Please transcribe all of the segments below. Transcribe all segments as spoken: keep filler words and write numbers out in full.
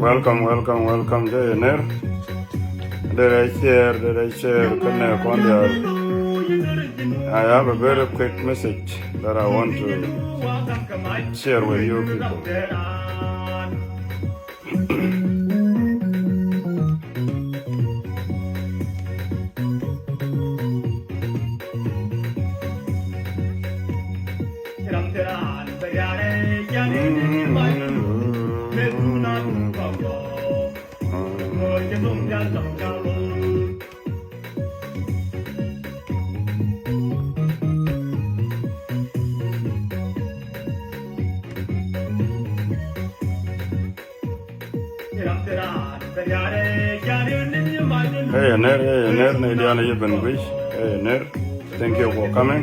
Welcome, welcome, welcome. Jɛ yɛ ner. Derɛ share, derɛ share. Kɛnɛ kɔn diaal. I have a very quick message that I want to share with you people. Ɛ yɛ ner, ɛ yɛ ner, ni diaal yɛ ben guic. Ɛ yɛ ner. Thank you for coming.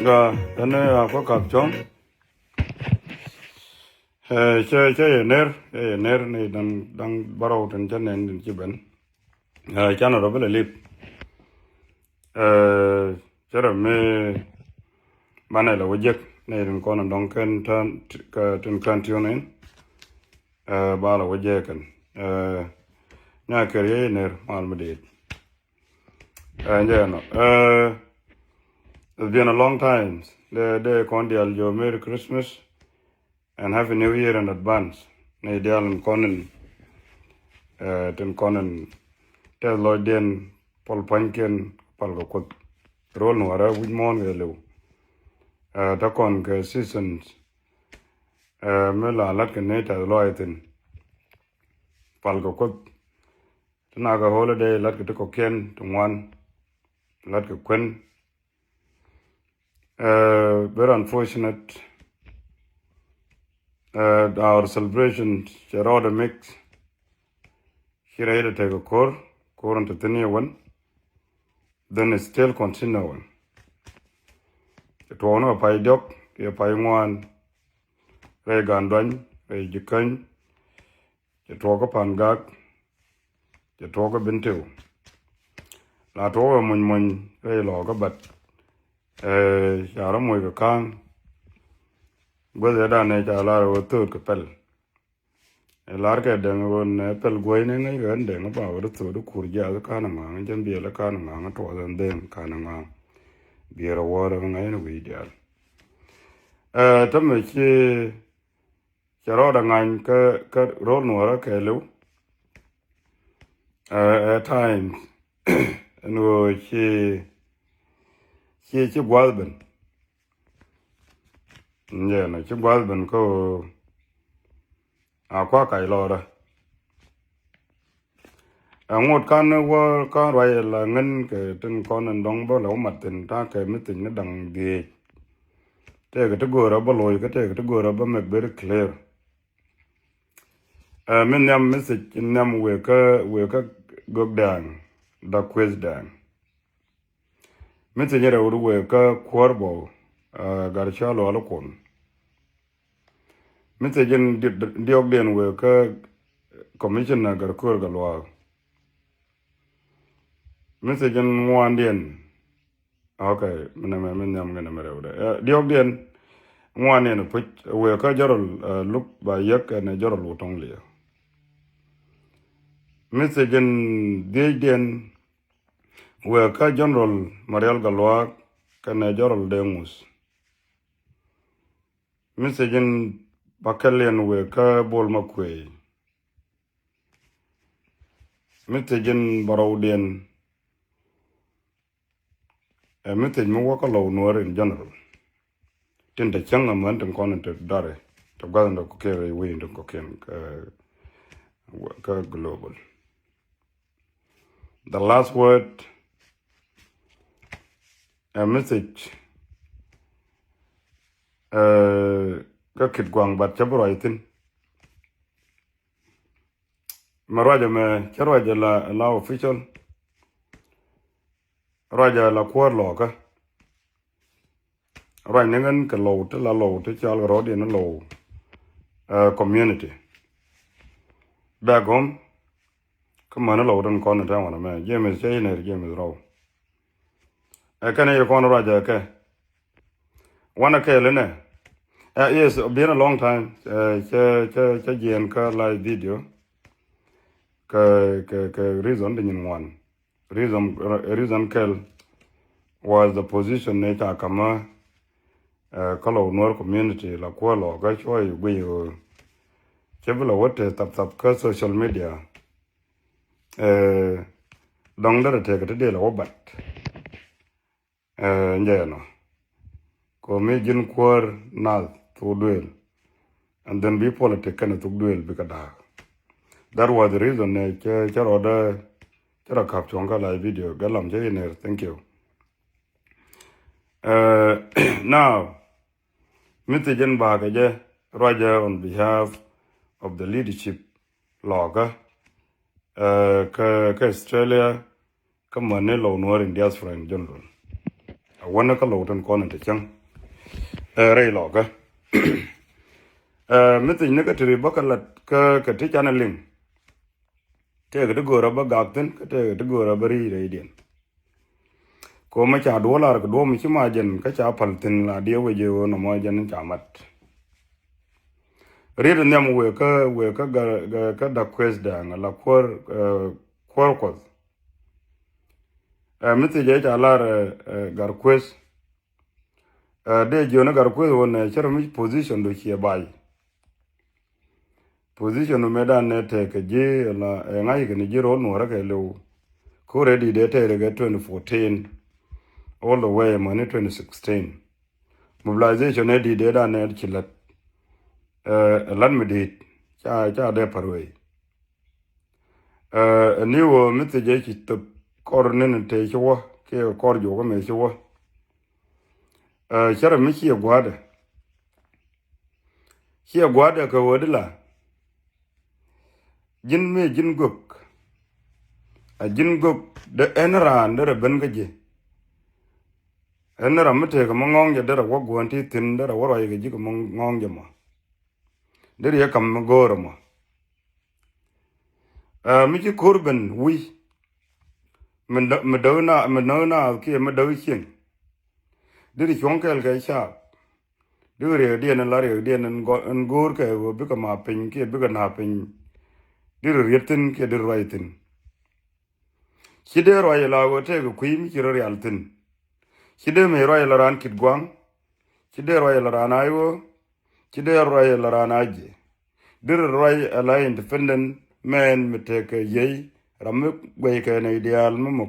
Ga, ɛn ɛ a kɔ kap cɔŋ. Ɛ, cɛ, cɛ yɛ ner, cɛ yɛ ner ni daŋ, daŋ bärɔw tin cä nɛn tin ci ben. Ɛ, canɛ rɔ bi lɛ lip. Ɛ, cɛ rɔ mi banɛ lɛ wä jek ni tin kɔn dɔŋ kɛn tän, kä tin kän tune in. Ɛ, ba lɛ wä jek kɛn. Ɛ, nya kɛr yɛ ner mal mi dit. Ɛ, jɛ nɔ. Ɛ, it's been a long time. Dee, dee kɔn dial jɔ Merry Christmas and Happy New Year in advance. Ni dial in kɔn in, ɛ, tin kɔn in tɛth lɔcdiɛn pɔl pua̱nykiɛn pal kɛ Kuoth. Rol ni warɛ wi̱c muɔ̱ɔ̱n kɛ liw. Ɛ, te kɔn kɛ seasons. Ɛ, mi la lat kɛ ni tɛth lɔc thin pal kɛ Kuoth. Ti nakɛ holiday, latkɛ ti kɔ̱kiɛn ti ŋuan, latkɛ kuën. Ɛ, very unfortunate. Ɛ, our celebration cɛ rɔɔdɛ mix. Ci rɛy dɛ tekɛ ko̱r, ko̱r in te thi̱n yɛ wän. Then it's still continuing. Cɛ tuɔɔk ni kɛ pay diɔ̱k kiɛ pay ŋuan. Rɛy Ganduany, rɛy Jikäny. Cɛ tuɔɔk kä Pangak, cɛ tuɔɔk kä Bentiu. La tuɔɔk ɛ muny muny rɛy Lɔɔkä, but, ɛ, ca rɔ moc kɛ ka̱a̱ŋ. Guäth ɛ danɛ ca lar ɛ wä thööt kɛ pɛl. Ɛ lar kɛ dɛŋ ɛ wä nɛ pɛl guäcnɛ ŋäc kɛ ɣän dɛŋ ɛ ba wä thööt ɛ kur jiath ɛ ka̱n ɛ ŋɔaŋ, jɛn biɛl ɛ ka̱n ɛ ŋɔaŋ, ɛ tuɔɔth ɛn dhëëŋ ka̱n ɛ ŋɔaŋ. Biɛl ɛ wäär ɛ ŋäc ni wi̱i̱ diaal. Ɛ, tämɛ ci Cɛ rɔɔdɛ ŋany kä, kä ro̱l nuɔɔrä kɛɛliw. Ɛ, ɛ time ɛn ɣöö ci, ci, ci gua̱a̱th ben. Jɛn ɔ, ci gua̱a̱th ben kä ɣöö a kua̱ kac lɔɔrä. Ɛ ŋot kan wä kan ruac la ŋän kɛ tin kɔn in dɔŋ bä la wä mat thin ta kɛ mi thiny ni daŋ dhiec. Tëëkɛ ti go̱o̱rä bä loc kä tëëkɛ ti go̱o̱rä bä make very clear. Ɛ mi nhiam message nhiam wëë kä wëë kä gök dɛɛŋ da kueth dɛɛŋ. Message rɛw wëë kä kuäär bä ɛ gar cä luɔl kun. Message in diɔkdiɛn wëë kä commissioner gar kuäär ga luaak. Message in ŋuandiɛn. Ok, mi nɛ mɛ mi nhiam ŋɛ nɛ mɛ rɛw dɛ. Ɛ, diɔkdiɛn ŋuandiɛn puc wëë kä General ɛ Luk ba yek ɛn ɛ General Wutɔŋ Liɛ. Message in dhiecdiɛn wëë kä General Marial Galuak kɛnɛ General Deŋus. Message in bakɛliɛn wëë kä Bol Makuey. Message in barɔwdiɛn ɛ message mi wä kä Lɔw Nuɔr in general. Tin te cäŋ amäni tin kɔn in te dari te gua̱th in te kɔkiɛn rɛy wec in te kɔkiɛn kä, kä global. The last word ɛ message ɛ kä Kit Guaŋ but cä bi ruac thin. Mɛ ruacɛ mɛ cä ruacɛ la la official. Ruacɛ la kuäär Lɔɔkä. Ruac ni ŋän kɛ Lɔw ti la Lɔw ti cal kɛ rɔɔdiɛn ni Lɔw ɛ community. Back home kä mäni Lɔw tin kɔn in tɛn wanɛ mɛ James cä inɛr James rɔw. Ɛ kɛn i̱ kɔn ruacɛ kɛ wanɛ kɛɛl inɛ. Ɛ yes been a long time. Ɛ cɛ cɛ cɛ jiɛn kä live video. Kɛ kɛ kɛ reason di nyin ŋuan. Reason reason kɛl was the position ni ca kamä ɛ kä Lɔw Nuɔr community la kuäär Lɔɔkä cuɔ i̱ guiy ɣöö cɛ bi la wä te thap thap kä social media. Ɛ dɔŋ derɛ tëëkɛ ti dee la wä bat. Ɛ njɛ ɛnɔ kɛ mi ji̱n kuäär nath thuk duëël. And then bi politic kɛnɛ thuk duëël bikɛ da̱a̱k. That was the reason ɛ cɛ cɛ rɔɔdɛ cɛ rɔ kap cuɔ̱ŋ kä la video gɛ lam cɛ inɛr. Thank you. Ɛ now mi thiec in bakɛ jɛ ruacɛ on behalf of the leadership Lɔɔkä ɛ kä kä Australia kä mäni Lɔw Nuɔr in diaspora in general. A wänä kä Lɔw tin kɔn in te cäŋ ɛ rɛy Lɔɔkä. Ɛ mi thiec ni kä ti ri bä kä lat kä kä ti canɛ liŋ. Tëëkɛ ti go̱o̱rä bä gak thi̱n kä tëëkɛ ti go̱o̱rä bä ri̱i̱ rɛydiɛn. Kɛ ɣöö mi ca duɔ̱ɔ̱r lar kɛ duɔ̱ɔ̱p mi ci ma jɛn kä ca päl thi̱n la diɛ wec ɣöö nɔmɔ jɛn ca mat. Riet nhiam wëë kä wëë kä gar kä dak kueth dɛɛŋ la kuäär ɛ kuäär kuɔth. Ɛ mi thiec ɛ ca lar ɛ gar kueth. Ɛ dee jiön ɛ gar kueth ɣöö nɛ cä rɔ mi position du ciɛ bay. Position du mëë dan nɛ tɛk kɛ ji̱ la ɛ ŋa̱c kɛ ni ji̱ ro̱l nuɔ̱ɔ̱rä kɛ liw. Ko̱rɛ di̱t dee tɛk rɛ kɛ twenty fourteen all the way mäni twenty sixteen. Mobilization ɛ di̱t dee dan nɛ ci lät. Ɛ lat mi di̱t ca ca dee pär wee. Ɛ ni wä mi thiec ɛ ci thop kɔr ni ni te ci wä kiɛ kɔr juɔk mi ci wä. Ɛ cärɛ mi ciɛ gua̱a̱dɛ. Ciɛ gua̱a̱dɛ kɛ wä di la. Ji̱n mi ji̱n gök. A ji̱n gök dee ɛn raan derɛ ben kä ji̱. Ɛn ram mi tëëkɛ mi ŋɔ̱ɔ̱ŋ jɛ derɛ wä gua̱a̱n ti thi̱n derɛ wä ruac kɛ ji̱ kɛ mi ŋɔ̱ɔ̱ŋ jɛ mɔ. Derɛ yɛ kam mi go̱o̱rɛ mɔ. Ɛ mi ci ko̱r ben wi̱c. Mi däk mi däk na mi däk na kiɛ mi däk cieŋ. Diri cuɔ̱ŋ kɛɛl kɛ caap. Diri riɛkdiɛn in la riɛkdiɛn in go̱o̱r kɛ ɣöö bikɛ ma piny kiɛ bikɛ na piny. Diri riet thi̱n kiɛ diri ruac thi̱n. Ci dee ruac la ɣöö tëëkɛ kui̱ mi ci rɔ rial thi̱n. Ci dee mëë ruac la raan Kit Gua̱a̱ŋ. Ci dee ruac la raan a ɣöö. Ci dee ruac la raan a jiɛ. Diri ruac ala independent mɛn mi tekɛ yiey ram mi guɛckɛ nɛy diaal mi mi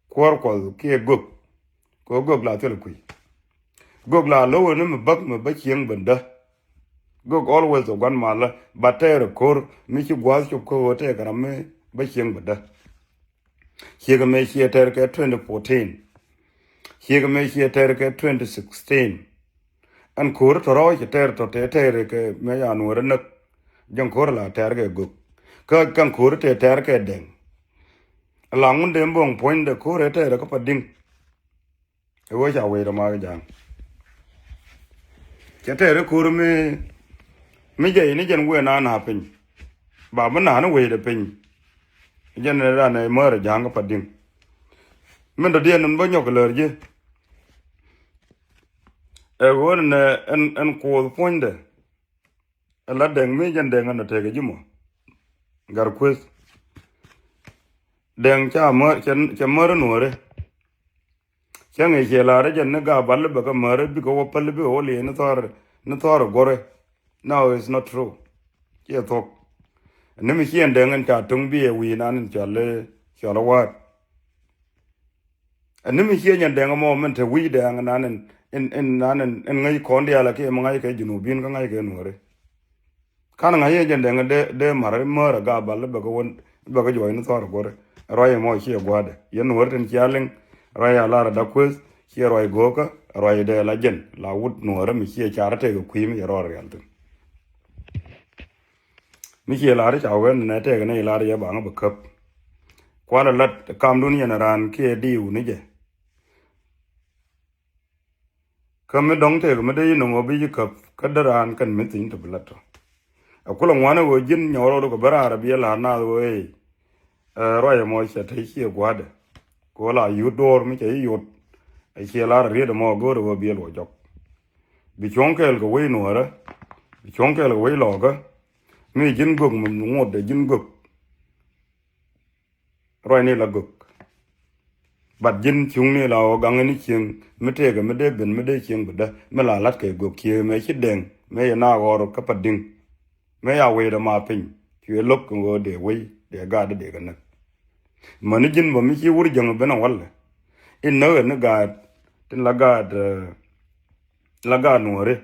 kuäär kuɔth kiɛ gök. Kɛ ɣöö gök la thil kui̱. Gök la lo̱wä ni mi bäk mi bä cieŋ bendä. Gök always ɛ gua̱n malä ba tɛɛr ɛ ko̱r mi ci gua̱a̱th cop kä ɣöö tɛɛkɛ ram mi bä cieŋ bendä. Ciek mëë ciɛ tɛr kɛ twenty fourteen. Ciek mëë ciɛ tɛr kɛ twenty sixteen. Ɛn ko̱r tɔ̱ rɔ̱ cɛ tɛr tɔ̱ tɛ tɛr kɛ mëë ca Nuɔ̱ɔ̱ri näk. Jɛn ko̱r la tɛr kɛ gök. Kä kɛn ko̱r tɛ tɛr kɛ Dɛŋ. La ŋun dee bo̱ŋ puɔ̱nydɛ ko̱r ɛ tɛr kä Padiŋ. Ɛ wee ca wee rɛ mak ja̱a̱ŋ. Cɛ tɛr ko̱r mi, mi jɛ ini jɛn wee na na piny. Ba bi na ni wee dɛ piny. Jɛn ni ran ɛ mär ja̱a̱ŋ kä Padiŋ. Min dɔ̱diɛn ni bä nyɔk lär ji̱. Ɛ ɣöö ni ɛn, ɛn kuɔth puɔ̱nydɛ. Ɛ la Dɛŋ mi jɛn Dɛŋ ɛn ɛ tɛk ɛ ji̱ mɔ. Gar kueth. Dɛŋ ca mär, cɛ, cɛ mär Nuɔ̱ɔ̱ri. Cäŋ i̱ ciɛ lar jɛn ni Gabal bɛ kɛ mär bikɛ wä päl bikɛ wä liɛ ni thɔr, ni thɔr guɔrɛ. No, it's not true. Ciɛ thuɔ̱k. Ni mi ciɛ Dɛŋ in ca tuŋ bi ɛ wi̱i̱ nan in cɔl, cɔl wa̱a̱t. Ni mi ciɛ nyɛn Dɛŋ mɔ min te wi̱i̱ Dɛŋ nan in, in, in nan in, in ŋäc kɔn diaal kiɛ mi ŋa̱c kɛ Junubin kä ŋa̱c kɛ Nuɔ̱ɔ̱ri. Kan ŋa̱c yɛ jɛn Dɛŋ dee, dee mar mär a Gabal bɛ kɛ wä, bɛ kɛ juɔc ni thɔr guɔ̱rɛ. Ruac mɔ ciɛ gua̱dɛ. Yɛn Nuɔ̱ɔ̱ri tin cia liŋ. Ruac a lar a dak kueth. Ciɛ ruac go̱o̱kä. Ruac dee la jɛn. La wut Nuɔ̱ɔ̱ri mi ciɛ car tɛk kui̱ mi cɛ rɔɔr rial thi̱n. Mi ciɛ lar ca wee ni nɛ tɛk ni lar yɛ baŋ bɛ käp. Kual a lat kamdun yɛn a raan kiɛ diw ni jɛ. Kä mi dɔ̱ŋ tëëk mi dee yi nɔmɔ bi yi käp kä dee raan kɛn mi thi̱ny ti bi lat tɔ. Ɛ kulɛ ŋuan ɛ ɣöö ji̱n nyɔk rɔɔdu kɛ bä raar ɛ bi ɛ la̱r naath ɣöö ëë. Ɛ ruac ɛmɔ cɛ te ciɛ gua̱a̱dɛ. Kɛ ɣöö la yut duɔ̱ɔ̱r mi cɛ yi yot. Ɛ ciɛ la̱r ɛ riet ɛmɔ go̱o̱r ɛ ɣöö bi ɛ luɔc jɔk. Bi cuɔ̱ŋ kɛɛl kɛ wec Nuɔ̱ɔ̱rä. Bi cuɔ̱ŋ kɛɛl kɛ wec Lɔɔkä. Mi ji̱n gök mi ŋot ɛ ji̱n gök. Ruacni la gök. Bat ji̱n cuŋni la ɣɔw gaŋni cieŋ mi tëëkɛ mi dee ben mi dee cieŋ bi dä mi la la̱t kɛ gök cieŋ mëë ci Dɛŋ mëë yɛ na ɣɔr kä Padiŋ. Mëë ya wecdɛ ma piny cuɛ lo̱k kɛ ɣöö dee wec dee gaat dee kɛ näk. Mäni ji̱n bä mi ci wur jäŋ ben a walɛ. In näk ɛ ni gaat tin la gaat, eh, la gaat Nuɔ̱ɔ̱ri.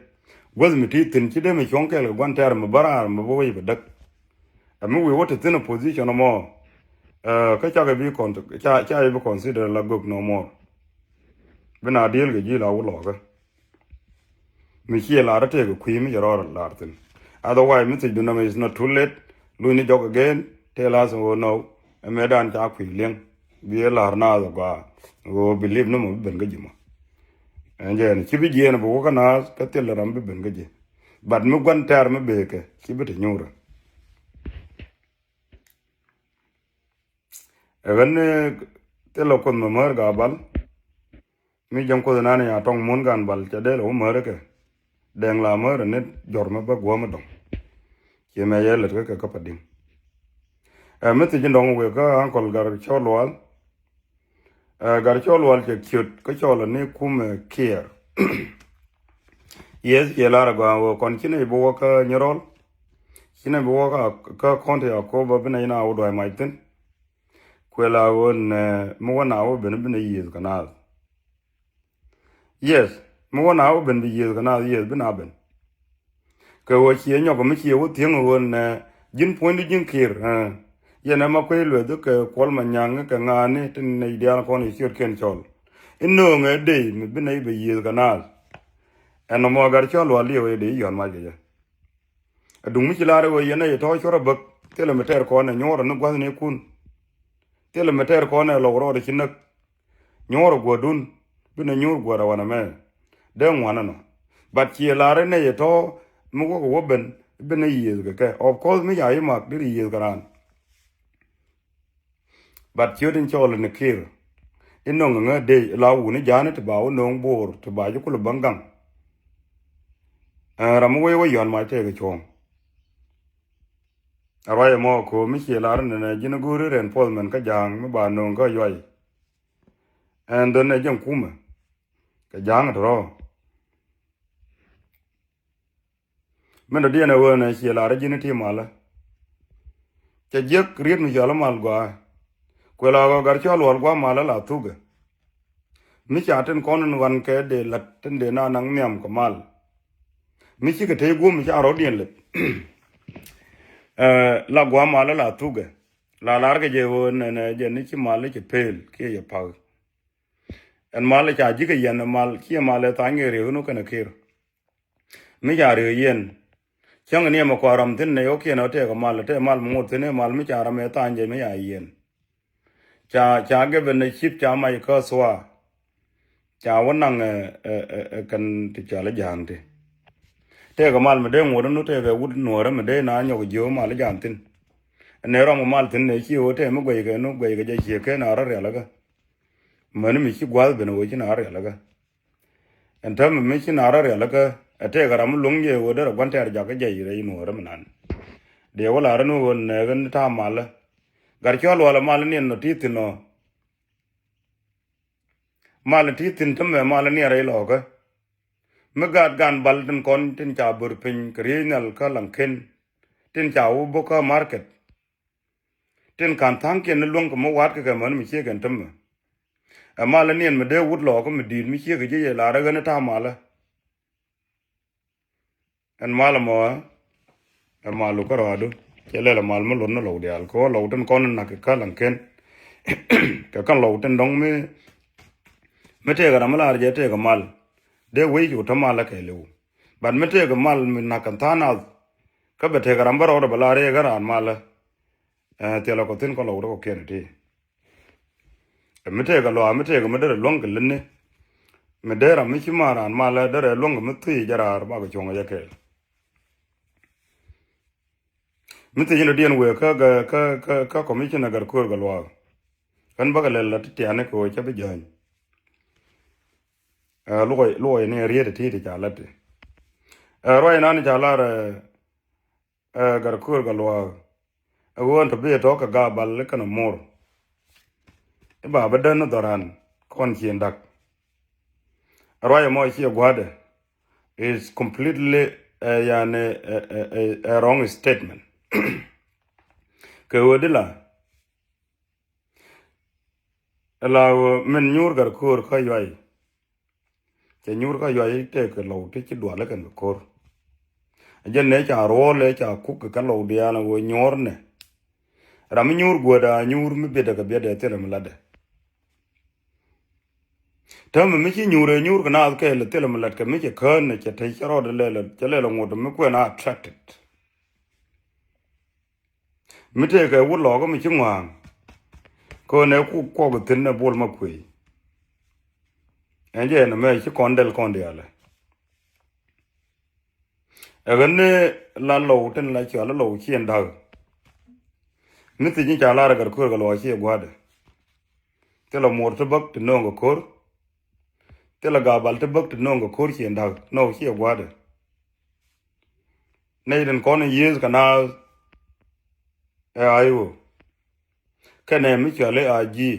Guäth mi ti thi̱n ci dee mi cuɔ̱ŋ kɛɛl kɛ gua̱n tɛɛr mi bä raar mi bä wec bɛ däk. Ɛ mi wi̱i̱ wä te thi̱n ɛ position ɛmɔ. Ɛ, kä cakɛ bi con-, ca, ca bi consider la gök no more. Bi na deal kɛ ji̱ la wä Lɔɔkä. Mi ciɛ lar tëëk kui̱ mi cɛ rɔɔr lar thi̱n. Otherwise mi thiec du nɔmɔ is not too late. Luny ni jɔk again. Tell us, oh no. Ɛ mëë dan ca kui̱ liɛŋ. Bi ɛ la̱r naath ɛ gɔaa ɣöö bi lip ni mɔ bi ben kä ji̱ mɔ. Ɛn jɛ ɛn ci bi jiɛɛn bi wä kä naath kä thil ram bi ben kä ji̱. Bat mi gua̱n tɛɛr mi bëë kɛ ci bi te nyuurä. Ɛ ɣän ni thil ɛ kuoth mɛ määr Gabal. Mi jɛn kuoth nan ya tɔŋ mun gan bal ca dee lɛ wä määr kɛ. Dɛŋ la määr ni jɔr mi bä guäm mi dɔŋ. Ciɛ mɛ yɛ lät kä kɛ kä Padiŋ. Ɛ mi thiec in dɔŋ wek kä ankɔl Gar Cɔl Lual. Ɛ Gar Cɔl Lual cɛ ciöt kä cɔl ni kumɛ Kiir. Yes, ciɛ lar a gɔaa wek kɔn ci nɛy bi wä kä Nyirɔl. Ci nɛy bi wä kä, kä kɔn ti Akoba bi nɛy na wä duay mac thi̱n. Kuɛ la ɣöö nɛ mi wä na wä ben bi nɛ yiëth kɛ naath. Yes, mi wä na wä ben bi yiëth kɛ naath, yes, bi na ben. Kɛ ɣöö ciɛ nyɔk mi ciɛ wä thiäŋ ɣöö nɛ ji̱n puɔ̱nydu ji̱n Kiir, ɛ. Yɛn ɛ ma kuec lueth kɛ Kuɔl Manyaŋ kɛ ŋa̱a̱ni tin nɛy diaal kɔn i̱ ciötkiɛn cɔl. Inööŋɛ dee mi bi nɛy bɛ yiëth kɛ naath. Ɛn nɔmɔ Gar Cɔl Lual liɛw ɛ dee i̱ yɔ̱n mac kɛ jɛ. Aduŋ mi ci lar i̱ ɣöö yɛn ɛ yɛ tɔ̱ cuɔr abäk, thilɛ mi tɛɛr kɔn ɛ nyuɔr ni gua̱thnikun. Thilɛ mi tɛɛr kɔn ɛ lɔk rɔɔd ci näk. Nyuɔr ɛ guädun, bi nɛ nyuur guäd ɛ wanɛ mɛ. Dee ŋuan ɛnɔ. But ciɛ lar i̱ nɛ yɛ tɔ̱ mi wäk ɛ wä ben, bi nɛ yiëëth kɛ kɛ. Of course mi ca i̱ mak deri yiëëth kɛ raan. But ciöt in cɔɔl in Kiir. In nöŋ ŋä dee la wuni ja̱a̱ni ti ba wä nöŋ bo̱o̱r ti ba ji̱ kulɛ bäŋ gaŋ. Ɛn ram mi wee wä yɔ̱a̱n mac tëëkɛ cuɔ̱ɔ̱ŋ. A ruac ɛmɔ ko̱o̱m mi ciɛ lar in nɛ ji̱n go̱o̱ri reinforcement kä ja̱a̱ŋ mi ba nöŋ kä yuay. Ɛn dhön ɛ jɛn kumɛ kɛ ja̱a̱ŋ tɔ̱rɔ̱. Min dɔ̱diɛn ɛ ɣöö nɛ ciɛ lar ji̱n ti malä. Cɛ jiäk riet mi cɔal mal gɔaa. Kuɛ la ɣɔɔ Gat Cɔl Lual gua̱a̱ malä la thukɛ. Mi ca tin kɔn in ɣɔn kɛ dee la̱t tin dee na naŋ nhiam kɛ mal. Mi cikɛ tey guɔ̱m mi ca rɔ̱diɛn lät. Ɛ, la gua̱a̱ malä la thukɛ. La lar kɛ jɛ ɣöö nɛnɛ jɛ ni ci mal i̱ ci pëël kiɛ yɛ pa̱k. Ɛn mal i̱ ca ji̱ kɛ yɛn ɛ mal ciɛ mal ɛ tha̱a̱ny kɛ riek inɔ kɛnɛ kir. Mi ca riek yɛn cäŋ ni ɛmɛ kua ram thi̱n nɛ yɔkiɛn ɔ tɛɛk ɛ mal ɛ tɛɛ mal mi ŋot thi̱n ɛ mal mi ca ram ɛ tha̱a̱ny jɛ mi ca yɛn. Ca ca gɛ ben ɛ cip ca mac kä thua. Ca wä naŋ ɛ ɛ ɛ kɛn ti cɔal i̱ ja̱a̱ŋ ti. Tëëkɛ mal mi dee ŋuɔ̱t ni tëëkɛ wut nuɔ̱ɔ̱rä mi dee na nyɔk jiö mal i̱ ja̱a̱ŋ thi̱n. Ɛ nɛ rɔm kɛ mal thi̱n nɛ ci ɣöö tëë mi guɛckɛ ni guɛckɛ jɛ cië ken a rɔ rialikä. Mäni mi ci gua̱a̱th ben ɣöö ci na rɔ rialikä. Ɛn täämɛ mi ci na rɔ rialikä ɛ tëëkɛ ram mi luäŋ jɛ ɣöö derɛ gua̱n tɛɛr jakä jɛ rɛy nuɔ̱ɔ̱rä mi nan. Dee wä la̱rä ni ɣöö nɛɛkɛ ni ta̱a̱ malä. Gat cɔl walɛ mal niɛn nɔ ti thi̱n ɔ. Mal ti thi̱n tämɛ mal ni rɛy lɔɔkä. Mi gaat gan bal tin kɔn tin ca bör piny kɛ riey nhial kä laŋken. Tin ca wä bä kä market. Tin ka̱n tha̱a̱ŋkiɛn ni luäŋ kɛ mi wa̱a̱t kɛ kɛ män mi ciek ɛn tämɛ. Ɛ mal ni ɛn mi dee wut lɔɔkä mi di̱i̱t mi ciek kɛ ji̱ yɛ la̱rä ɣän i̱ ta̱a̱ malä. Ɛn mal ɛmɔ ɛ mal luk kärɔadu. Cɛ lɛl ɛ mal mi lot ni lɔw diaal kɛ ɣöö lɔw tin kɔn nak kɛ kä laŋken. Kɛ kän lɔw tin dɔ̱ŋ mi mi tëëkɛ ram mi laar jɛ tëëkɛ mal. Dee wec cu te mal ɛ kɛɛliw. But mi tëëkɛ mal mi nak kɛn tha̱a̱ŋ nath. Kä bɛ tëëkɛ ram bä rɔɔdɛ bɛ laar yɛ kɛ raan mal ɛ. Ɛ thilɛ kɔ thi̱n kɔ lɔw ti kɔ kiɛn iti. Ɛ mi tëëkɛ lɔaa mi tëëkɛ mi derɛ luäŋ kɛ lätni. Mi derɛ mi ci man raan malä derɛ luäŋ kɛ mi thui̱c jɛ raar bakɛ cuɔ̱ŋ jɛ kɛɛl. Mi thiec in dɔ̱diɛn wëë kä kä kä kä commissioner Gatkuäär Gatluak. Kän bäkɛ lɛl la ti tiani kɛ ɣöö cä bi jäny. Ɛ luɔc luɔc ni riet ti ti ca lät ti. Ɛ ruac nan ca lar ɛ Ɛ Gatkuäär Gatluak. Ɛ ɣöö ɛn tɔ bi ɛ tɔ kɛ Gabal kɛnɛ Mor. I̱ ba bä dän ni dhɔran kɔn cien da̱k. Ɛ ruac ɛmɔ ciɛ gua̱dɛ. Is completely ɛ yani ɛ ɛ ɛ wrong statement. Kɛ ɣöö di la. Ɛ la ɣöö min nyuur Gatkuäär kä yuay. Cɛ nyuur kä yuac tëëkɛ lɔw ti ci dual kɛn kɛ ko̱r. Jɛn nɛ ca ruɔl ɛ ca kuk kɛ kɛ lɔw diaal ɛ ɣöö nyuɔr nɛ. Ram mi nyuur guädä nyuur mi biɛtdɛ kɛ biɛtdɛ thilɛ mi latdɛ. Täämɛ mi ci nyuur ɛ nyuur kɛ naath kɛɛl thilɛ mi latkɛ mi cɛ kään nɛ cɛ te cɛ rɔɔdɛ lɛl cɛ lɛl ŋot mi kuɛn a attracted. Mi tëëkɛ wut lɔɔkä mi ci ŋɔ̱a̱ŋ. Kɛ ɣöö nɛ ku kuɔk thi̱n ɛ bol ma kuëë. Ɛn jɛ ɛn ɛmɛ ci kɔn dɛl kɔn diaalɛ. Ɛ ɣän ni la lɔw tin la cɔal lɔw ci ɛn da̱k. Mi thiec ni ca lar ɛ Gatkuäär Gatluak ci ɛ gua̱dɛ. Thilɛ Mor ti bäk ti nööŋ kɛ ko̱r. Thilɛ Gabal ti bäk ti nööŋ kɛ ko̱r ci ɛn da̱k nɔw ci ɛ gua̱dɛ. Nɛy tin kɔn in yiëëth kɛ naath ɛ a i̱ ɣöö kɛnɛ mi cɔal i̱ a ji̱.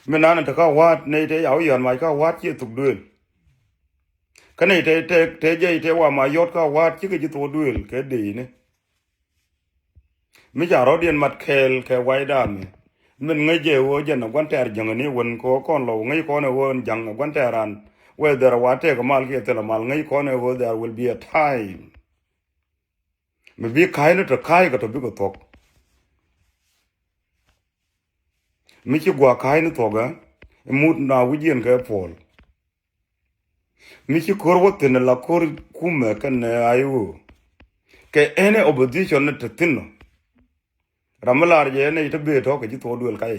Mi nan in te kä wa̱a̱t nɛy te yaw yɔ̱a̱n mac kä wa̱a̱t ciɛ thuk duëël. Kä nɛy te te te jɛy te wa ma yɔt kä wa̱a̱t cikɛ ji̱ thok duëël kɛ deeni. Mi ca rɔ̱diɛn mat kɛɛl kɛ waydami. Min ŋäc jɛ ɣöö jɛn ɛ gua̱n tɛɛr jäŋäni wän kɛ ɣöö kɔn lɔw ŋäc kɔn ɛ ɣöö ɛn ja̱ŋ ɛ gua̱n tɛɛr an. Wee dhɛr ɛ wa tɛɛk ɛ mal kiɛ thilɛ mal ŋäc kɔn ɛ ɣöö there will be a time. Mi bi ka̱a̱cni tɔ ka̱a̱c kɛ tɔ bikɛ thuɔ̱k. Mi ci gua̱a̱k ka̱a̱cni thuɔ̱k ɛ mut na wi̱c yɛn kɛ puɔl. Mi ci ko̱r wä thi̱n la ko̱r kumɛ kɛnɛ a i̱ ɣöö kɛ any opposition ni te thi̱n nɔ. Ram mi lar jɛ nɛy te bëë tɔ̱ kɛ ji̱ thuɔ̱k duël kac.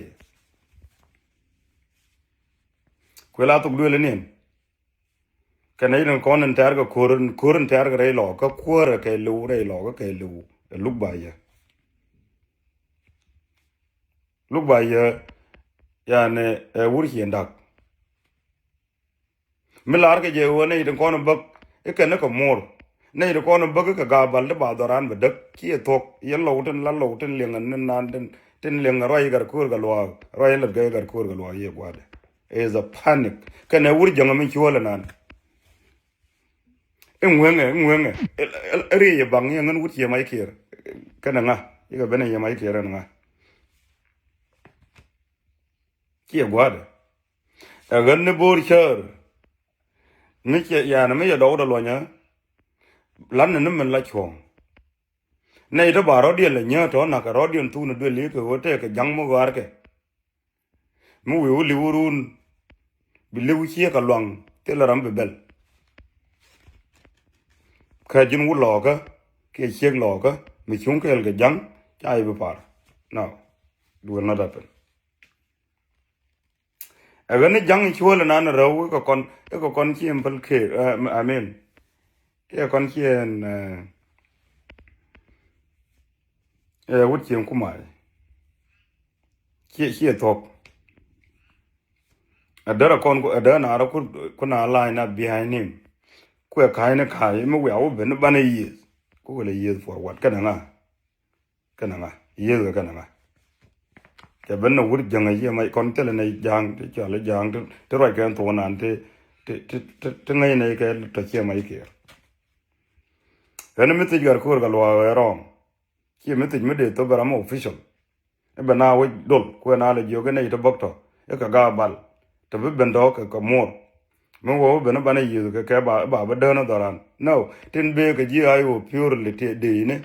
Kuël a thok duël iniɛn. Kɛ nɛy tin kɔn in tɛ̈r kɛ ko̱r in ko̱r in tɛ̈r kɛ rɛy lɔɔkä kuäärɛ kɛ liw rɛy lɔɔkä kɛ liw ɛ luk ba yɛ. Luk ba yɛ yani ɛ wur ci in da̱k. Mi lar kɛ jɛ ɣöö nɛy ti kɔn bäk i̱ kɛn i̱ kɛ muɔr. Nɛy ti kɔn bäk i̱ kɛ Gabal ti ba dhɔran bɛ däk ci ɛ thuɔ̱k yɛn lɔw tin la lɔw tin liɛŋ ni nan tin tin liɛŋ ruac i̱ Gatkuäär Gatluak ruac i̱ lät gɛ i̱ Gatkuäär Gatluak i̱ gua̱dɛ. Is a panic kɛn ɛ wur jäŋ mi cuɔl inan. I̱ ŋueŋɛ i̱ ŋueŋɛ i̱ riëc i̱ baŋ i̱ ŋän wut ciɛ mac kiɛɛr. Kɛn ɛ ŋa i̱ kɛ ben i̱ yɛ mac kiɛɛr ɛn ŋa. Ciɛ gua̱dɛ. Ɛ ɣän ni bo̱o̱r cäär. Mi cɛ yani mi cɛ dɔwdɛ luɔnyä. Lan ni ni min la cuɔ̱ɔ̱ŋ. Nɛy tɔ ba rɔ̱diɛn lɛ nyääk tɔ na̱k kɛ rɔ̱diɛn thukni duël i̱ kɛ ɣöö tëëkɛ ja̱ŋ mi ɣɔ̱a̱rkɛ. Mi wi̱i̱ wä li̱w run bi li̱w ciek kɛ luaŋ thilɛ ram bi bɛl. Kä ji̱n wut lɔɔkä kiɛ ciek lɔɔkä mi cuŋ kɛɛl kɛ ja̱ŋ ca i̱ bi par. No, it will not happen. Ɛ ɣän ni ja̱ŋ cuɔl inan rɛw ikɛ kɔn ikɛ kɔn ci impel kër, I mean, ikɛ kɔn ci ɛn ɛ wut cieŋ kumay. Ciɛ ciɛ thuɔ̱k. Ɛ därɛ kɔn ɛ därɛ naarä ku na line up behind him. Kuɛ ka̱a̱cni ka̱a̱c mi wiaa wä ben ni banɛ yiëth. Ku wëlɛ yiëth for what kɛnɛ ŋa? Kɛnɛ ŋa? Yiëth kɛ kɛnɛ ŋa? Cɛ ben ni wut jäŋ a ciɛ mac kɔn thilɛ nɛ ja̱a̱ŋ ti cɔal i̱ ja̱a̱ŋ ti ruac kɛn thuɔ̱k nan ti ti ti ti ŋäc nɛ kɛ tɔ ciɛ mac kiɛɛr. Ɣän mi thiec gat ko̱o̱r kɛ luaak ɛ rɔ̱ɔ̱ŋ. Ciɛ mi thiec mi dee thop ɛ ram official. I̱ ben a wec dol kuɛ na lɛ jiök i̱ nɛy ti bäk tɔ i̱ kɛ gaabal ti bi ben tɔ kɛ kɛ muɔr. Mi wä wä ben i̱ banɛ yiëth kɛ kɛ ba ba bi dään i̱ dhɔran. No, tin bee kɛ ji̱ a i̱ wä purely ti dee i̱ni.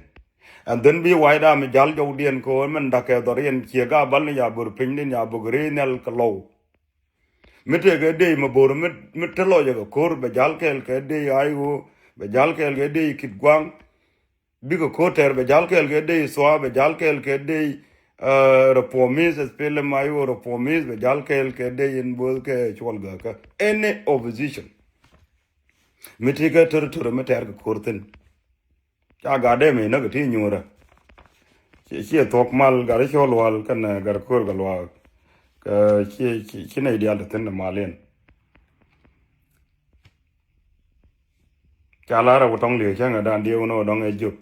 And then bi wac dam i̱ jal jɔwdiɛn kɛ ɣöö min da̱k kɛ dhɔriɛn ciɛ gaabal ni ya bör piny din ya bök ri nhial kɛ lɔw. Mi tëëkɛ dee mɛ bör mi mi te lɔcɛ kɛ ko̱r bɛ jal kɛɛl kɛ dee a i̱ wä bɛ jal kɛɛl kɛ dee kit gua̱a̱ŋ. Bikɛ ko̱r tɛr bɛ jal kɛɛl kɛ dee thua bɛ jal kɛɛl kɛ dee reformist, S P L M I O reformist bɛ jal kɛɛl kɛ dee in both kɛ cuɔl gäkä. Any opposition mi ti kɛ territory mi tɛr kɛ ko̱r thin. Ca gat dee mi näk ti nyuurä. Ciɛ thuɔ̱k mal gat cɔl wal kɛn gat ko̱r kɛ luaak. Kɛ ci ci nɛy diaal ti thin mal in. Ca lar a wä tɔŋ li̱eek cäŋɛ dan diee wä ni wä dɔŋ ɛ jiök.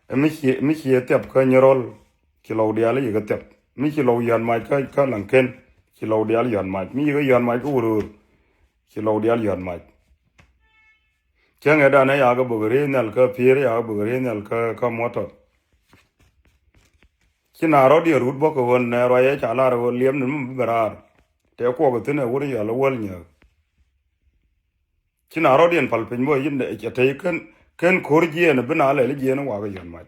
Ɛ mi cie mi cie thiap kä nyärɔl. Ci lɔw diaal yikɛ thiap mi ci lɔw yɔ̱a̱n mac kä kä laŋken. Ci lɔw diaal yɔ̱a̱n mac mi yikɛ yɔ̱a̱n mac kä wä röör. Ci lɔw diaal yɔ̱a̱n mac. Cäŋɛ dan ɛ yakä bök ri nhial kä pier yakä bök ri nhial kä kä muɔtɔ. Ci na rɔ̱diɛn rut bä kɛ ɣöö nɛ ruac ɛ ca lar ɣöö liɛm ni mi bi bɛ raar. Tɛ kuɔk ɛ thi̱n ɛ wut in yɔl ɛ wäl nyääk. Ci na rɔ̱diɛn pal piny bä yin ɛ tey ken ken ko̱r jiɛɛn ɛ bi na lɛl jiɛɛn ɛ wakɛ yɔn mac.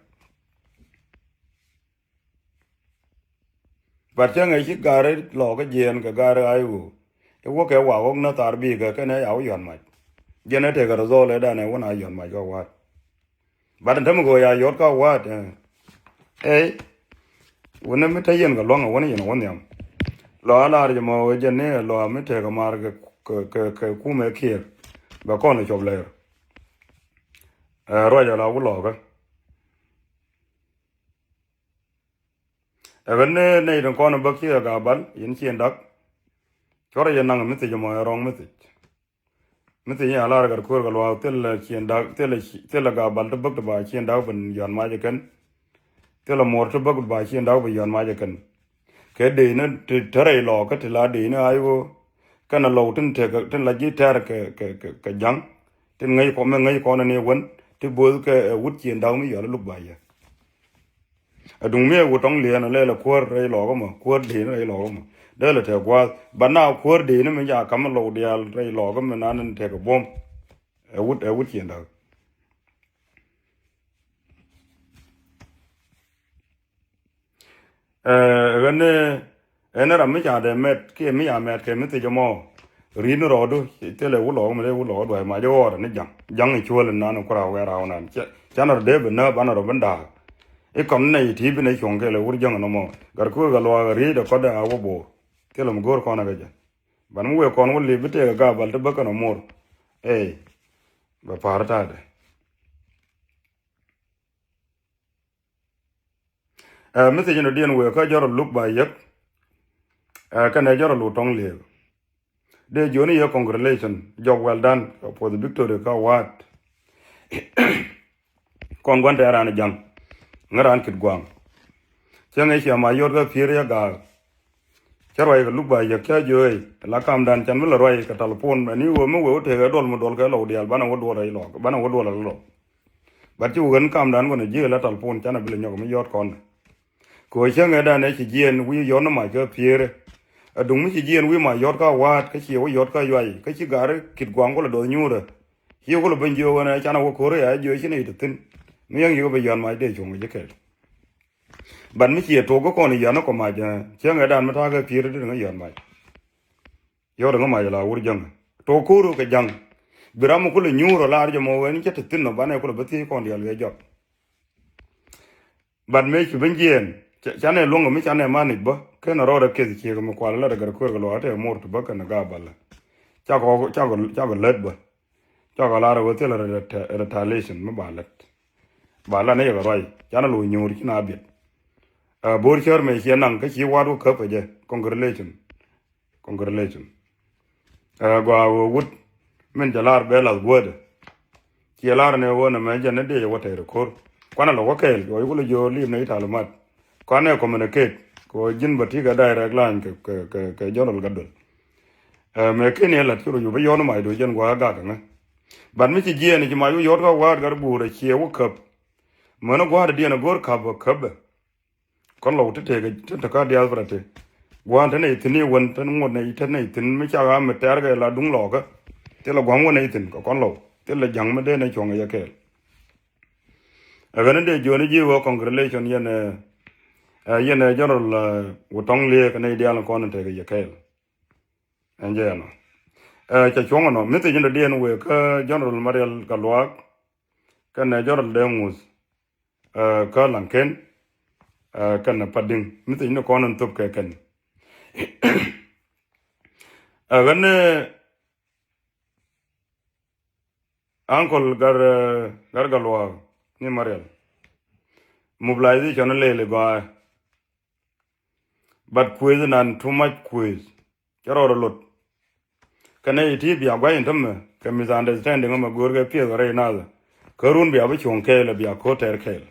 Bat cäŋ ɛ ci gari lɔɔkä jiɛɛn kɛ gari a i̱ ɣöö i̱ wäkɛ wa ɣɔ̱k na thar bikɛ kɛn ɛ yaw yɔn mac. Jiɛn ɛ tekɛ result ɛ dan ɛ wä na yɔn mac kä wa̱a̱t. Bat in tämɛ kɛ ɣöö ya yɔt kä wa̱a̱t ɛ. Ɛ wä ni mi te yɛn kɛ lua̱ŋ ɛ wä ni yɛn ɛ wä nhiam. Lɔ a lar jɛ mɔ ɛ jɛn ni ɛ lɔ a mi tekɛ maar kɛ kɛ kɛ kumɛ kiɛɛr. Bɛ kɔn ɛ cɔp lɛr. Ɛ ruac ɛ la wä lɔɔkä. Ɛ ɣän ni nɛy tin kɔn bäk ci ɛ Gabal yɛn ci ɛn dak. Cuɔrɛ yɛn naŋ mi thiec ɛmɔ ɛ wrong message. Mi thiec ɛ lar gat ko̱o̱r kɛ luaak thilɛ ci ɛn dak thilɛ ci thilɛ Gabal ti bäk ti ba ci ɛn dak ben yɔ̱a̱n mac ɛ kɛn. Thilɛ muɔr ti bäk ba ci ɛn dak ben yɔ̱a̱n mac ɛ kɛn. Kɛ dee ni ti te rɛy lɔɔkä ti la dee ni a i̱ ɣöö kɛn a lɔw tin tekɛ tin la ji̱ tɛr kɛ kɛ kɛ ja̱ŋ. Tin ŋäc kɔn mi ŋäc kɔn ni wän ti bo̱o̱th kɛ ɛ wut ci ɛn dak mi yɔ̱a̱n luk ba yɛ. Aduŋ mi ɛ wut tɔŋ liɛɛn ɛ lɛl ɛ kuäär rɛy lɔɔkä mɔ kuäär dee ni rɛy lɔɔkä mɔ. Dee lɛ tɛk gua̱a̱th ba na kuäär dee ni mi ca ka̱m ɛ lɔw diaal rɛy lɔɔkä mi nan ni tɛk ɛ buɔ̱m. Ɛ wut ɛ wut ci ɛn dak. Ɛ ɣän ni ɛn ram mi ca dee mɛt kiɛ mi ca mɛt kɛ mi thiec ɛmɔ. Ri̱t ni rɔɔdu thilɛ wulɔɔk mi dee wulɔɔk dua̱c mac ɣɔɔrɛ ni ja̱ŋ ja̱ŋ i̱ cuäl inan i̱ kura wɛɛr raw nan. Canɛ rɔ dee bi nääp anɛ rɔ bi ndaak. I̱ kɔn nɛy ti bi nɛ cuɔ̱ŋ kɛɛl ɛ wur jäŋ ɛn ɛmɔ. Gat kuëë kɛ luaak ɛ ri̱i̱t ɛ kɔt dee a wä bo̱o̱r. Thilɛ mi go̱o̱r kɔn ɛ kɛ jɛ. Ban mi wëë kɔn wä li̱p bi tëëk ɛ Gabal ti bäkɛ nɔ muɔr. Ey. Bɛ pa̱a̱r ta̱a̱dɛ. Ɛ message ni diɛn wëë kä jɔrɔ luk ba yäk. Ɛ kɛnɛ jɔrɔ luk tɔŋ liek. Dee jiɔni yɛ congratulation jɔk well done for the victory kä wa̱a̱t. Kɔn gua̱n tɛ ran ja̱ŋ. Ŋä ran kit gua̱a̱ŋ. Cäŋ ɛ ciɛ ma yɔt kä pier yɛ gaak. Cä ruac kɛ luk ba yäk cä jiööc la kamdan can mi la ruac kɛ talpon mɛ ni ɣöö mi wee wä tekɛ duɔl mi duɔl kɛ lɔw diaal banɛ wä duɔl rɛy lɔk banɛ wä duɔl rɛy lɔk. Bat ci wä ɣän kamdan kɔn ji̱ la talpon canɛ bi la nyɔk mi yɔt kɔn. Kɛ ɣöö cäŋɛ dan ɛ ci jiɛn wi̱i̱ yɔn ni mac kɛ piëërɛ. Aduŋ mi ci jiɛn wi̱i̱ mac yɔt kä wa̱a̱t kä ciɛ wä yɔt kä yuay kä ci gaari kit gua̱a̱ŋ kulɛ duɔth nyuurɛ. Ci kulɛ ben jiöök ɣän ɛ canɛ wä ko̱ri a jiööc ci nɛy ti thi̱n. Mi yäŋ yikɛ bɛ yɔn mac dee cuŋ ji̱ kɛl. But mi ciɛ tok kä kɔn yɔn kɔ mac, cäŋɛ dan mi ta̱a̱ kɛ pi̱i̱r di ŋä yɔn mac. Yɔr ŋä mac la wur jäŋ. Tok ko̱r kɛ ja̱ŋ. Bi ram mi kulɛ nyuur ɔ lar jɛ mɔ wen cä te thi̱n nɔ banɛ kulɛ bä thiec kɔn diaal kɛ jɔk. But mëë ci ben jiɛɛn, ca-, canɛ luäŋ mi canɛ manage bä, ken a rɔɔdɛ keth ciek mi kual lät a gɛr kuer kɛ luɔk a tɛ mor ti bä kɛn a ga bä lät. Cakɔ, cakɔ, cakɔ lät bä. Cakɔ lar a wä thil a reta-, retaliation mi ba lät. Ba lät ni yɛ kɛ ruac, canɛ lo nyuur ci na biɛt. Ɛ, bo̱o̱r cär mëë ciɛ naŋ kä ci wa̱a̱t wä käp a jɛ, congratulation. Congratulations. Ɛ, gɔaa ɣöö wut min cɛ lar bɛ lath guädɛ. Ciɛ lar ni ɣöö nɛmɛ jɛn ni dee wä tɛɛr ko̱r. Kuanɛ lɔ wä kɛɛl, ɣöö kulɛ jiö liip ni i̱ talimat. Kuanɛ communicate, kɛ ɣöö ji̱n bä ti kɛ direct line kɛ, kɛ, kɛ, kɛ General Gatduel. Ɛ, mëë ken i̱ lat ci rɔ yop i̱ yɔn mac do̱ jɛn gua̱a̱k gak kɛ ŋä. But mi ci jiɛɛn ci mac wä yɔt kä wa̱a̱t gat buur ɛ ciɛ wä käp. Män i̱ gua̱a̱t i̱ diɛn i̱ go̱o̱r käp ɛ käp ɛ. Kɔn lɔw ti tëëk ti te kä diaspora ti. Gua̱a̱n te nɛy thi̱n i̱ wän te ŋuɔ̱t nɛy te nɛy thi̱n mi cak a mi tɛ̈r kɛ la duŋ lɔɔkä. Thilɛ gua̱a̱n wä nɛy thi̱n kɛ kɔn lɔw. Thilɛ ja̱ŋ mi dee nɛy cuɔ̱ŋ yɛ kɛɛl. Ɛ ɣän in dee jiöni ji̱ ɣöö congratulation yɛn ɛ, ɛ, yɛn ɛ General, ɛ, Wutɔ̱ŋ Liee kɛ nɛy diaal in kɔn in tekɛ yɛ kɛɛl. Ɛn jɛ ɛnɔ. Ɛ, cɛ cuɔ̱ŋ ɛnɔ. Mi thiec in dɔ̱diɛn wëë kä General Marial Gatluak. Kɛnɛ General Deng Ŋuth. Ɛ, kä Laŋken, ɛ, kɛnɛ Padiŋ. Mi thiec ni kɔn in thop kɛ kɛn. Ɛ, ɣän ni Uncle Gar, ɛ, Gar Gatluak ni Marial. Mobilization lɛl i̱ gɔaa. But kuëth nan too much kuëth. Cä rɔɔdɛ lot. Kɛnɛ iti bia gua̱c in tämɛ kɛ misunderstanding ɛmɛ go̱o̱rkɛ piɛth kɛ rɛy nathɛ. Kä run bia bi cuɔ̱ŋ kɛɛl ɛ bia ko̱r tɛɛr kɛɛl.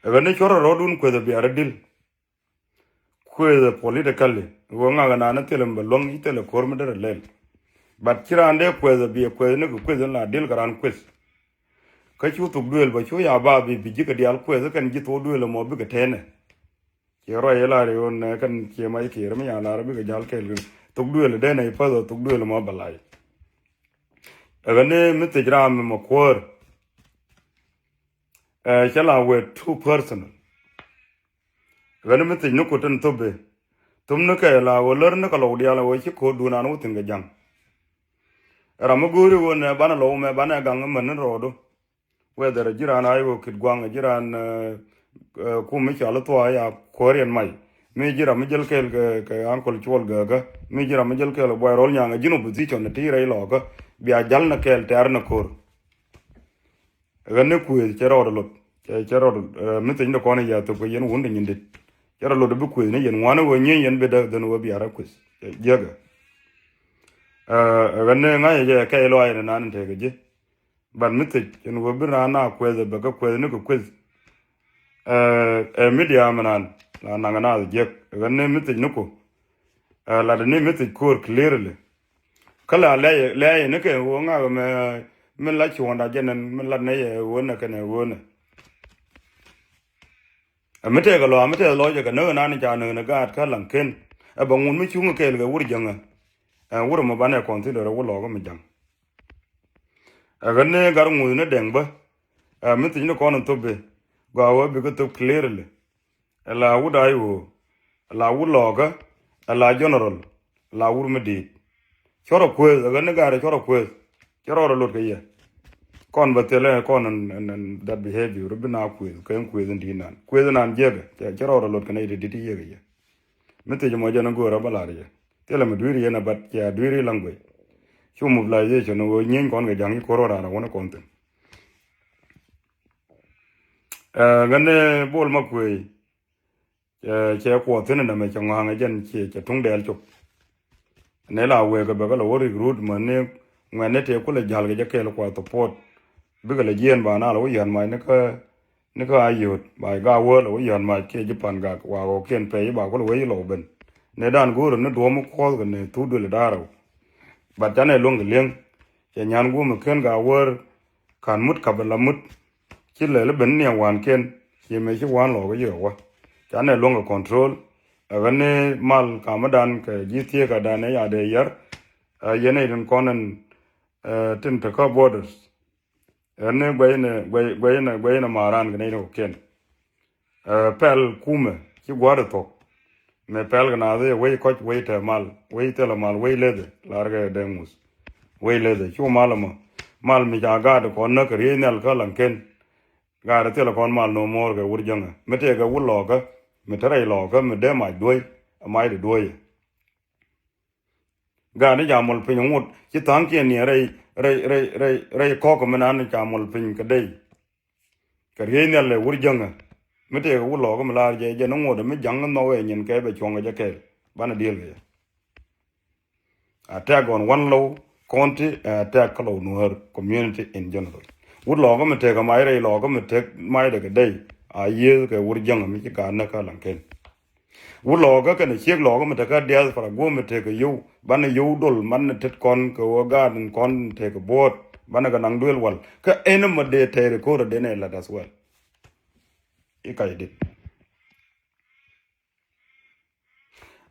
Ɛ ɣän ni cuɔ̱rɛ rɔɔdun kuëth ɛ bia rɔ dil. Kuëth ɛ politically ɣöö ŋakɛ naan ni thilɛ mi bɛ luäŋ i̱ thilɛ ko̱r mi derɛ lɛl. But ci raan dee kuëth ɛ bia kuëth ni kɛ kuëth in la dil kɛ raan kuëth. Kä cu thuk duëël bä cu ya ba bi bi ji̱ kɛ diaal kuëth kɛn ji̱ thok duëël ɛmɔ bikɛ tɛɛnɛ. Ciɛ ruac i̱ lar i̱ ɣöö nɛ kɛn ciɛ mac kiɛɛr mi ya̱ lar bikɛ ja̱l kɛɛl kɛ thuk duëël dee nɛ i̱ päth ɔ thuk duëël ɛmɔ bɛ lac. Ɛ ɣän ni mi thiec raam mi mɔ kuäär. Ɛ cɛ la wee too personal. Ɛ ɣän ni mi thiec ni ku tin thop bi thop ni kɛ la ɣöö lär ni kɛ lɔw diaal ɛ ɣöö ci ko̱o̱r duun an wä thi̱n kɛ ja̱ŋ. Ɛ ram mi go̱o̱ri ɣöö nɛ banɛ lɔw mɛ banɛ gaŋ män ni rɔɔdu. Whether ji̱ raan a i̱ wä kit gua̱ŋ ji̱ raan, ɛ, ɛ, kum mi cɔal i̱ thuɔ̱ɔ̱ ya kuäär yɛn mac. Mi ji̱ ram mi jäl kɛɛl kɛ, kɛ Uncle Cuɔl Gääkä. Mi ji̱ ram mi jäl kɛɛl kɛ Buay Rɔl Nyaŋ ɛ ji̱n opposition ti rɛy lɔɔkä. Bia ja̱l nɛ kɛɛl tɛ̈r nɛ ko̱r. Ɣän ni kuëëth cɛ rɔɔdɛ lot. Cɛ, cɛ rɔɔdɛ, ɛ, mi thiny dɛ kɔn i̱ yɛ thop kɛ yɛn wun dɛ nyin dit. Cɛ rɔ lot i̱ bi kuëëth ni yɛn ŋuan i̱ wä nyieny yɛn bi däk dhän wä bia rɛ kuëth. Cɛ jiäkä. Ɛ, ɣän ni ŋa̱c ɛ jɛ kɛɛl lɔaac ni nan in tekɛ ji̱. But mi thiec ɛn ɣöö bi raan na kueth ɛ bɛ kä kueth ni kɛ kueth. Ɛ, ɛ media mi naan la naŋ naath jiäk ɛ ɣän ni mi thiec ni ku. Ɛ, lat ni mi thiec ko̱o̱r clearly. Kä la lɛy, lɛy ni kɛ ɣöö ŋak mɛ mi la cuɔ̱ɔ̱ŋda jɛn ɛn mi lat ni yɛ ɣöö nɛ kɛnɛ ɣöö nɛ. Ɛ mi tɛkɛ lɔ, ɛ mi tɛkɛ lɔ jɛ kɛ näk naan ca näk ni gaat kä laŋ ken. Ɛ bɛ ŋun mi cuŋ kɛɛl kɛ wur jäŋä. Ɛ wur mɔ banɛ consider ɛ wur lɔɔkä mi jäŋ. Ɛ ɣän ni gat ŋuth ni dɛŋ bä. Ɛ mi thiec ni kɔn in thop bi gɔaa wä bikɛ thop clearly. Ɛ la wut a i̱ ɣöö ɛ la wut lɔɔkä ɛ la general ɛ la wut mi di̱i̱t. Cɔrɔ kueth ɛ ɣän ni gat ɛ cɔrɔ kueth. Cɛ rɔɔdɛ lot kɛ yɛ. Kɔn bä thilɛ kɔn ɛn, ɛn, ɛn that behavior bi na kueth kɛ ɛn kueth in di̱i̱t nan kueth in nan jiäkɛ cɛ, cɛ rɔɔdɛ lot kɛ nɛy ti di̱t ti yiëkɛ yɛ. Mi thiec mɔ jɛn a go̱o̱r a bä lar yɛ. Thilɛ mi dui̱r yɛn a bat cɛ a dui̱r i̱ language. Cu mobilization ɣöö nyieeny kɔn kɛ ja̱ŋ i̱ ko̱r ɣöö raan a wän a kɔn thi̱n. Ɛ ɣän ni bol ma kuëëc. Cɛ, cɛ kuɔth thi̱n in dämɛ cɛ ŋɔ̱a̱ŋ ɛ jɛn ciɛ cɛ tuŋ dɛɛl cop. Ni la wëë kɛ bɛ kɛ lɛ wä recruit män ni ŋuɛ̈tni tëë kulɛ ja̱l kɛ jɛ kɛɛl kuɔth support. Bikɛ lɛ jiɛɛn ba na lɛ wä yɔ̱a̱n mac ni kä, ni kä a yööt ba ga wäär lɛ wä yɔ̱a̱n mac kiɛ ji̱ pan gak wa ɣɔ̱kiɛn pɛy ba kulɛ wee ji̱ lɔw ben. Ni dan go̱o̱rä ni duɔ̱ɔ̱m mi kuɔth kɛ ni thuk duël da̱rä. But canɛ luäŋ kɛ li̱eŋ cɛ nyan guɔ̱m kɛn ga wäär. Ka̱n mut kap la mut. Ci lɛl i̱ ben ni ɛ wankiɛn ci mëë ci wan lɔɔk i̱ yɛ wä. Canɛ luäŋ kɛ control. Ɛ ɣän ni mal kamädan kɛ ji̱ thieekädan ɛ yadɛ yär. Ɛ yɛn ɛ tin kɔn ɛn, ɛ tin te kä borders. Ɛn ni guɛy ni, guɛy, guɛy ni, guɛy ni maran kɛ ni ni kɔkiɛn. Ɛ, pɛl kumɛ ci gua̱a̱r thuɔ̱k. Mɛ pɛl kɛ naath i̱ wec kɔc, wec tɛ mal, wec thilɛ mal, wec lethɛ, lar kɛ dee ŋuth. Wec lethɛ cu mal ɛmɔ. Mal mi ca gaat kɔn näk kɛ riey nhial kä laŋken. Gaat thilɛ kɔn mal no more kɛ wur jäŋä mi tëëkɛ wur lɔɔkä, mi te rɛy lɔɔkä, mi dee mac duɔ̱i, ɛ mac di duɔ̱i. Gaat ni ca mɔl piny ŋot ci tha̱a̱ŋkiɛn ni rɛy, rɛy, rɛy, rɛy, rɛy kɔk mi nan ca mɔl piny kɛ dee. Kɛ riey nhial ɛ wur jäŋä mi tëëkɛ wur lɔɔkä mi laar jɛ, jɛ ni ŋot mi jaŋ nhɔk ɛ nyin kɛ bɛ cuɔ̱ŋ kɛ jɛ kɛɛl banɛ diël kɛ jɛ. Attack on one Lou County, ɛ attack kä Lou Nuer community in general. Wut lɔɔkä mi tek ɛ mac rɛy lɔɔkä mi tek mac dɛ kɛ dɛy. A yiëë kɛ wur jäŋä mi ci gaat näk kä laŋken. Wut lɔɔkä kɛnɛ ciek lɔɔkä mi tek kä diaspora guɔ mi tek kɛ yow. Banɛ yow dol man ni tet kɔn kɛ wä gaat in kɔn tek kɛ buɔt. Banɛ kɛ naŋ duel wal. Kä ɛn mɔ dee tɛɛri ko̱r ɛ den ɛ lat as well. I̱ kac dit.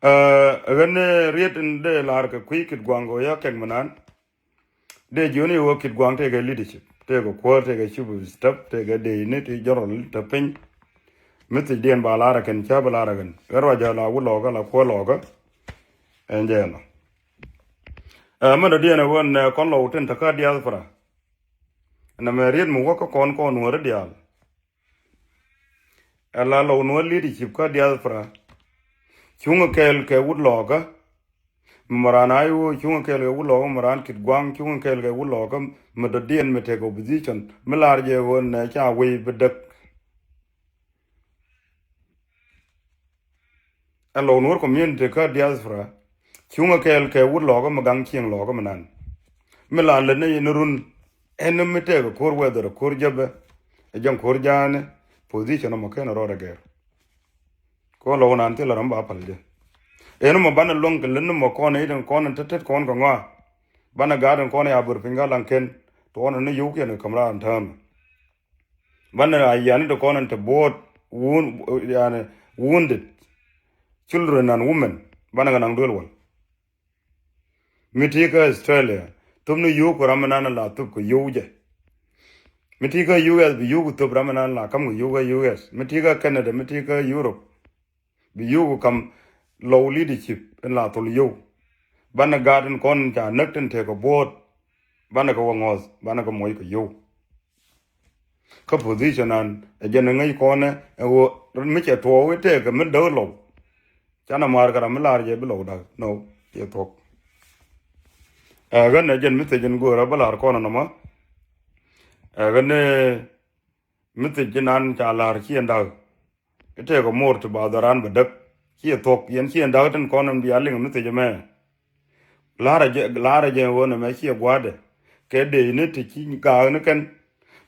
Ɛ, ɣän, ɛ, riet in dee lar kɛ kui̱ Kitgwang kɛ wä ya kɛk mi nan. Dee jiɔni wä Kitgwang tekɛ leadership, tekɛ kuäär, tekɛ chief of staff, tekɛ dee ni ti general te piny. Mi thiec diɛn ba lar kɛn, cä bi lar kɛn. Ɣän ruac a la wä lɔkä, la kuäär lɔkä. Ɛn jɛ la. Ɛ, mɛn dɔ diɛn ɛ wä nɛ kɔn lɔw tin te kä diaspora. Nɛ mɛ riet mi wä kä kɔn kɔn wä ri diaal. Ɛ la Lou Nuer leadership kä diaspora. Cuŋä kɛɛl kɛ wut lɔkä. Mi mɛ ran a i̱ ɣöö cuŋä kɛɛl kɛ wut lɔkä, mi mɛ ran Kitgwang cuŋä kɛɛl kɛ wut lɔkä, mi dɔ̱diɛn mi tekɛ opposition mi lar jɛ ɣöö nɛ ca wei bi däk. Ɛ Lou Nuer community kä diaspora. Cuŋä kɛɛl kɛ wut lɔkä mi gaŋ cieŋ lɔkä mi nan. Mi la lät ni yin run. Ɛn mi tɛk ko̱r weather, ko̱r jäpɛ, ɛ jɛn ko̱r ja̱a̱ni, position ɔmɔ ken rɔɔdɛ gɛr. Ko̱r lɔw nan thilɛ ram ba pal jɛ. Ɛn mɔ banɛ luäŋ kɛ lät ni mɔ kɔn i̱ tin kɔn in tet tet kɔn kɛ ŋɔa. Banɛ gaat in kɔn in ya bör piny kä laŋ ken, tuɔɔn in ni yio̱w kiɛn kɛ käm raan täämɛ. Banɛ a yiani ti kɔn in te bo̱o̱t, wound, yani, wounded children and women. Banɛ kɛ naŋ duel wal. Mi ti kä Australia, thop ni yio̱w kɛ ram mi nan la thop kɛ yio̱w jɛ. Mi ti kä U S bi yio̱w kɛ thop ram mi nan la kam kɛ yio̱w kä U S. Mi ti kä Canada, mi ti kä Europe, bi yio̱w kɛ kam Lou leadership in la thol yio̱w. Banɛ gaat in kɔn ca näk tin tekɛ buɔ̱ɔ̱t. Banɛ kɛ wä ŋɔth, banɛ kɛ moc kɛ yio̱w. Kä position an ɛ jɛn ɛ ŋäc kɔnɛ ɛ ɣöö mi cɛ tuɔɔk i̱ tëëkɛ mi däk Lou. Canɛ ma̱a̱r kɛ ram mi la̱r jɛ bi Lou da̱k. No, ciɛ thuɔ̱k. Ɛ ɣän ɛ jɛn mi thiec in göörä bä la̱r kɔnɛ nɔmɔ. Ɛ ɣän ɛ mi thiec in an ca la̱r ciɛ da̱k. I̱ tëëkɛ mo̱r ti ba dhɔran bɛ däk. Ciɛ thuɔ̱k, yɛn ciɛ da̱k tin kɔn in bia liŋ mi thiec ɛmɛ. La̱rä jɛ, la̱rä jɛ ɣöö nɛmɛ ciɛ gua̱a̱dɛ. Kɛ dee ni ti ci ga̱a̱k ni kɛn.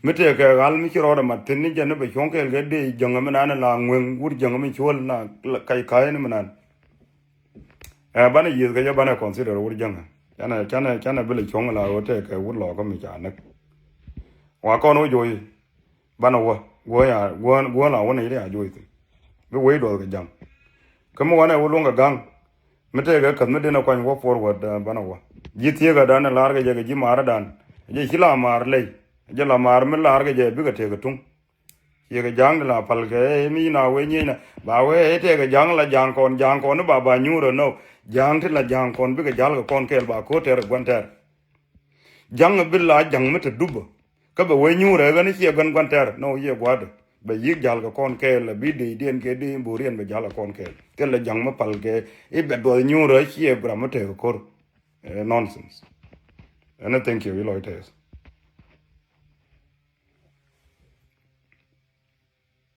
Mi tëëkɛ ɣal mi ci rɔɔdɛ mat thi̱n ni jɛn ni bɛ cuɔ̱ŋ kɛɛl kɛ dee jäŋä mi nanɛ la ŋueŋ wur jäŋä mi cuɔ̱l na kac ka̱a̱c ni mi nan. Ɛ banɛ yiëth kɛ jɛ banɛ consider wur jäŋä. Canɛ, canɛ, canɛ bi lɛ cuɔ̱ŋ la ɣöö tëëkɛ wur lɔɔkä mi ca näk. Wa kɔn wä jo̱o̱c. Banɛ wä guɔ ya guɔ guɔ la wä ni ri a juɔc thin. Bi wei duɔth kɛ jaŋ. Kä mi wanɛ wä luɔ̱ŋ kɛ gaŋ. Mi tëëkɛ käth mi den a kuany wä forward, eh, banɛ wä. Ji̱ thieekädan ɛ la̱r kɛ jɛ kɛ ji̱ ma̱a̱rädan. Jɛ ci la ma̱a̱r ley. Jɛ la ma̱a̱r mi la̱r kɛ jɛ bikɛ tëëkɛ tuŋ. Ciɛ kɛ ja̱a̱ŋ di la pal kɛ, eh, mi na wee nyieny na. Ba wee, eh, tëëkɛ ja̱a̱ŋ la ja̱a̱ŋ kɔn, ja̱a̱ŋ kɔn ni ba ba nyuurä nɔ. Ja̱a̱ŋ ti la ja̱a̱ŋ kɔn bikɛ ja̱l kɛ kɔn kɛɛl ba ko̱r tɛr gua̱n tɛr. Ja̱ŋ bi la ja̱ŋ mi te dupä. Kä bɛ wee nyuurɛ ɣän ciɛ gua̱n gua̱n tɛr. No, ciɛ gua̱dɛ. Bɛ yi̱k ja̱l kɛ kɔn kɛɛl, bi dee diɛn kɛ dee bo̱riɛn bɛ ja̱l kɛ kɔn kɛɛl. Thil lɛ ja̱ŋ mi pal kɛ i̱ bɛ duɔth nyuurɛ ciɛ ram mi tekɛ ko̱r. Eh, nonsense. Ɛn ɛ thank you, i̱ lɔc tɛth.